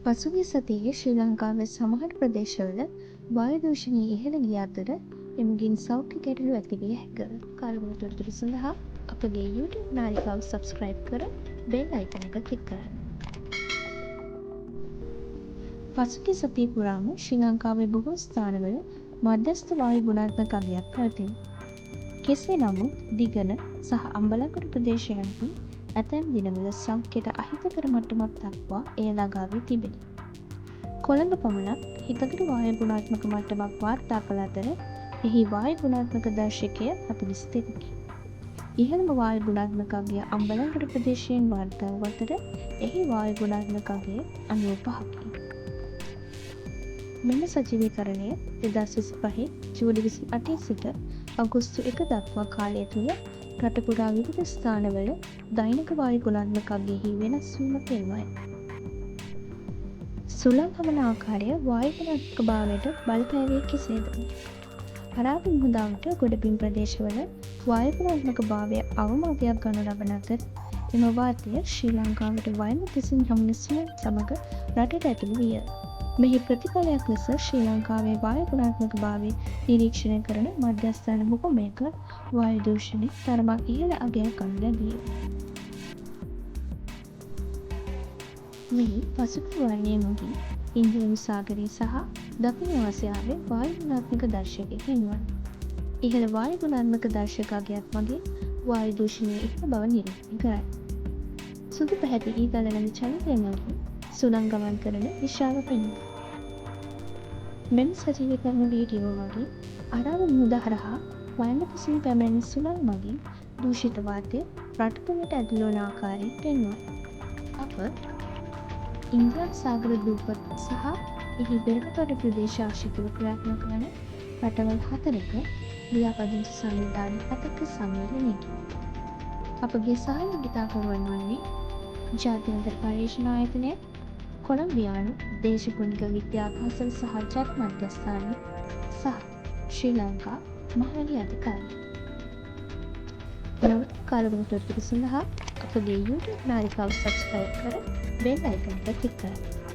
පසුගිය සතියේ ශ්‍රී ලංකාවේ සමහර ප්‍රදේශවල වායු දූෂණය ඉහළ ගිය අතර එමගින් සෞඛ්‍ය ගැටලු ඇතිවිය හැක. කාලගුණ තොරතුරු සඳහා අපගේ YouTube නාලිකාව සබ්ස්ක්‍රයිබ් කර බෙල් අයිකන් එක ක්ලික් කරන්න. පසුගිය සතිය පුරාම ශ්‍රී ලංකාවේ බොහෝ ස්ථානවල මධ්‍යස්ථ වායු ගුණාත්මක අගයක් පැවතිණ. කෙසේ නමුත් දිගන සහ අම්බලන්ගොඩ ප්‍රදේශයන්හි ඇතැම් දිනවල සෞඛ්‍යයට අහිතකර මට්ටමක් දක්වා එය ළඟා වී තිබිණි. කොළඹ පමණක් හිතකර වායු ගුණාත්මක මට්ටමක් වාර්තා කළ අතර එහි වායු ගුණාත්මක දර්ශකය 42කි. ඉහළම වායු ගුණාත්මක අගය අම්බලන්ගොඩ ප්‍රදේශයෙන් වාර්තා වූ අතර එහි වායු ගුණාත්මක අගය 95කි. මෙම සජීවීකරණය 2025 ජූලි 28 සිට අගෝස්තු 1 දක්වා කාලය තුළ රට පුරා විවිධ ස්ථානවල දෛනික වායු ගුණාත්මක අගයෙහි වෙනස් වීම පෙන්වයි. සුළං හමන ආකාරය වායු ගුණාත්මක භාවයට බලපෑවේ කෙසේද? අරාබි මුහුද අවට ගොඩබිම් ප්‍රදේශවල වායු ගුණාත්මක භාවය අවම අගයක් ගනු ලබන අතර එම වාතය ශ්‍රී ලංකාවට වයඹ දෙසින් හමුන සුළං සමග රටට ඇතුළු විය. මෙහි ප්‍රතිඵලයක් ලෙස ශ්‍රී ලංකාවේ වායු ගුණාත්මක භාවය නිරීක්ෂණය කරන මධ්‍යස්ථාන බොහොමයක වායු දූෂණය තරමක් ඉහළ අගයක් ගනු ලැබිය. මෙහි පසුගිය වර්ණය මගින් ඉන්දියානු සාගරය සහ දකුණු ආසියාවේ වායු ගුණාත්මක දර්ශකය පෙන්වයි. ඉහළ වායු ගුණාත්මක දර්ශක අගයක් මගින් වායු දූෂණය ඉහළ බව නිරූපණය කරයි. සුදු පැහැති ඊ ගලවන චලිතය මගින් සුළං ගමන් කරන දිශාව පෙන්වයි. මෙම සජීවීකරණ වීඩියෝ මගින් අරාබි මුහුද හරහා වයඹ දෙසින් පැමිණෙන සුළං මගින් දූෂිත වාතය රට තුළට ඇතුළු වන ආකාරය පෙන්වයි. අප ඉන්දියානු සාගර දූපත් සහ එහි බෙරටතොට ප්‍රදේශ ආශ්‍රිතව ක්‍රියාත්මක වන රටවල් 4ක ලියාපදිංචි සංවිධාන 7ක සම්මේලනයකි. අපගේ සහයෝගිතාකරුවන් වන්නේ ජාත්‍යන්තර පර්යේෂණ ආයතනය, කොළඹියානු දේශගුණික විද්‍යා පසල් සහ ජල මධ්‍යස්ථානය සහ ශ්‍රී ලංකා මහවැලි අධිකාරිය. නවතම කාලගුණ තොරතුරු සඳහා අපගේ YouTube නාලිකාව සබ්ස්ක්‍රයිබ් කර බෙල් අයිකන් එක ක්ලික් කරන්න.